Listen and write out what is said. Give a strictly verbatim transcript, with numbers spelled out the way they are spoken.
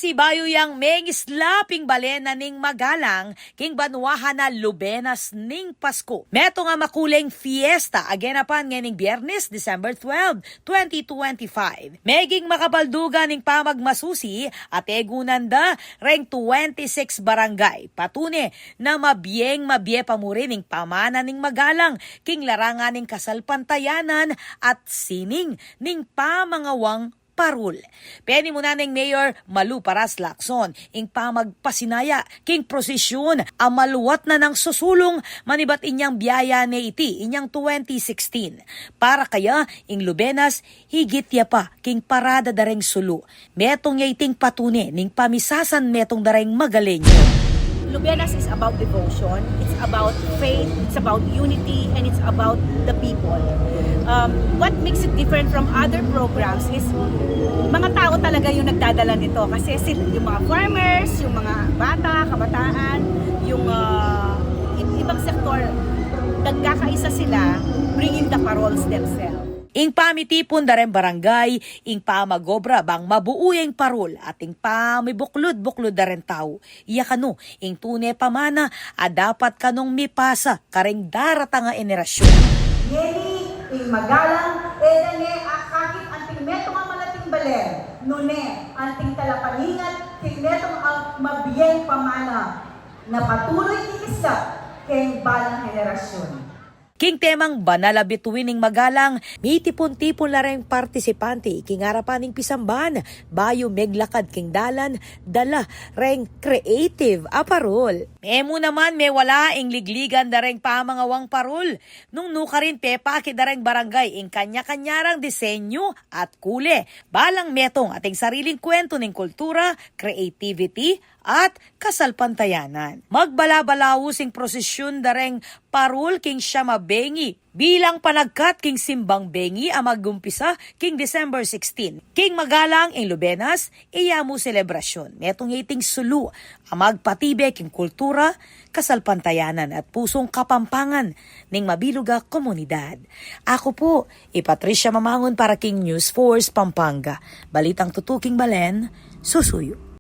Sibayu yang mengisla pin balen na ning magalang king banua na Lubenas ning Pasku. Metung a makuleng fiesta a genapan ngening Biernes, December twelve, twenty twenty-five. Meging makabaldugan ning pamagmasusi a tegunan da reng twenty-six barangay. Patune na mabieng mabie pa muri ning pamana ning magalang king larangan ning kasalpantayanan at sining ning pamangawang parul. Penimunan neng Mayor Malu Paras Lacson ing pamagpasinaya king prosesyun a maluat na nang susulung manibat inyang biaya ne iti inyang twenty sixteen. Para kaya ing Lubenas, higit ya pa king parada da reng sulu. Metung ya iting patune ning pamisasan metung da reng Magalenyo. Lubenas is about devotion, it's about faith, it's about unity, and it's about the people. Um, what makes it different from other programs is mga tao talaga yung nagdadala nito kasi sila, yung mga farmers, yung mga bata, kabataan, yung uh, ibang sektor, nagkakaisa sila bringing the paroles themselves. Ing pamitipun da reng barangay, ing pamagobra bang mabuyu ing parul at ing pamibuklud-buklud da reng tau. Iya kanu ing tune pamana a dapat kanung mipasa karing daratang a enerasyun. Ngeni ing magalang e da ne akakit anting metung a malating balen, nune anting talapaningat king metung a mabieng pamana na patuloy king isla keng balang henerasyun. King temang banal a bituin ning magalang, mitipun-tipun la reng partisipante king arapan ning pisamban bayu meglakad king dalan dala reng creative a parul. Memu naman mewala ing ligligan da reng pamangawang parul nung nukarin pepakit da reng barangay ing kanya-kanya rang disenyu at kule. Balang metung ating sariling kwentu ning kultura, creativity, at kasalpantayanan. Magbala-balaus ing prosesyun da reng parul king siyam a bengi bilang panagkat king simbang bengi a magumpisa king December sixteen. King magalang ing Lubenas, iya mu selebrasyun. Metung ya iting sulu a magpatibe king kultura, kasalpantayanan at pusung Kapampangan ning mabilug a komunidad. Aku pu i Patricia Mamangun para king News Force Pampanga. Balitang tutuking balen, susuyu.